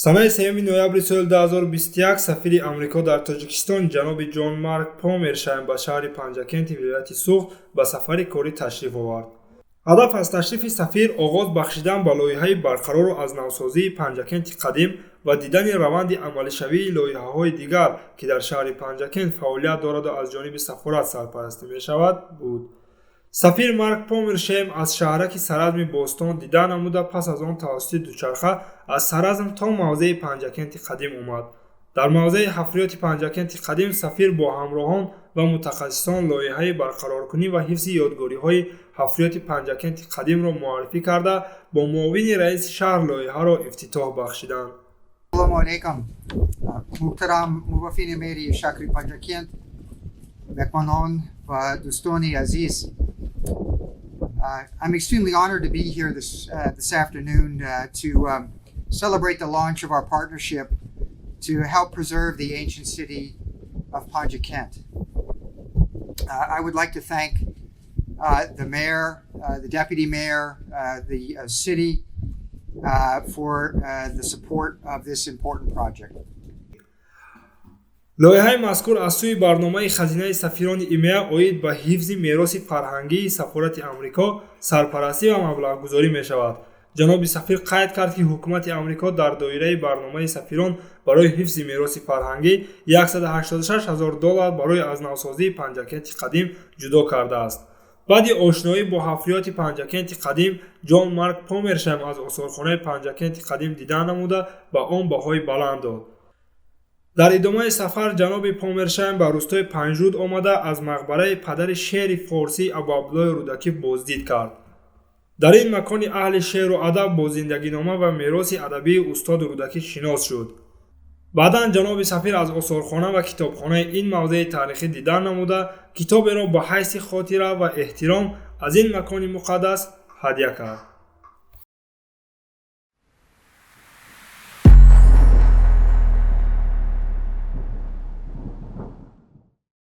Санаи 3 ноябри соли 2021 сафири Амрико дар Тоҷикистон ҷаноби Ҷон Марк Помершайм ба шаҳри Панҷакенти вилояти Суғд ба сафари корӣ ташриф овард. Ҳадаф аз ташрифи сафир оғоз бахшидан ба лоиҳаи барқарору аз навсозии Панҷакенти қадим ва дидани раванди амалишавии лоиҳаҳои дигар, ки дар шаҳри Панҷакент фаъолият дораду аз ҷониби сафорат сарпарастӣ мешавад, буд. Сафир Марк Помершем аз шаҳраки Саразми бостон дида намуда, пас аз он тавассути дучарха аз Саразм то мавзеи Панҷакенти қадим омад. Дар мавзеи ҳафриёти Панҷакенти қадим сафир бо ҳамроҳон ва мутахассисон лоиҳаи барқароркунӣ ва ҳифзи ёдгориҳои ҳафриёти Панҷакенти қадимро муаррифӣ карда, бо муовини раиси шаҳр лоиҳаро ифтитоҳ бахшиданд. Ассалому алайкум. Муҳтарам муовини мэри шаҳри Панҷакент, меҳмонон ва дӯстони азиз. I'm extremely honored to be here this afternoon to celebrate the launch of our partnership to help preserve the ancient city of Panjakent. I would like to thank the mayor, the deputy mayor, the city for the support of this important project. Лоиҳаи мазкур аз сӯи барномаи хазинаи сафирони ИМЕА оид ба ҳифзи мероси фарҳангии сафорати Амрико сарпарастӣ ва маблағгузорӣ мешавад. Ҷаноби сафир қайд кард, ки ҳукумати Амрико дар доираи барномаи сафирон барои ҳифзи мероси фарҳангӣ 186 ҳазор доллар барои аз навсозии Панҷакенти қадим ҷудо кардааст. Баъди ошноӣ бо ҳафриёти Панҷакенти қадим Ҷон Марк Помершайм аз осорхонаи Панҷакенти қадим дида намуда, ба он баҳои баланд дод. Дар идомаи сафар ҷаноби Помершайм ба рӯстои Панҷруд омада, аз мақбараи падари шеъри форсӣ Абуабдуллоҳи Рӯдакӣ боздид кард. Дар ин макони аҳли шеъру адаб бо зиндагинома ва мероси адабии устоди Рӯдакӣ шинос шуд. Баъдан ҷаноби сафир аз осорхона ва китобхонаи ин мавзеи таърихӣ дидан намуда, китоберо ба ҳайси хотира ва эҳтиром аз ин макони муқаддас ҳадя кард.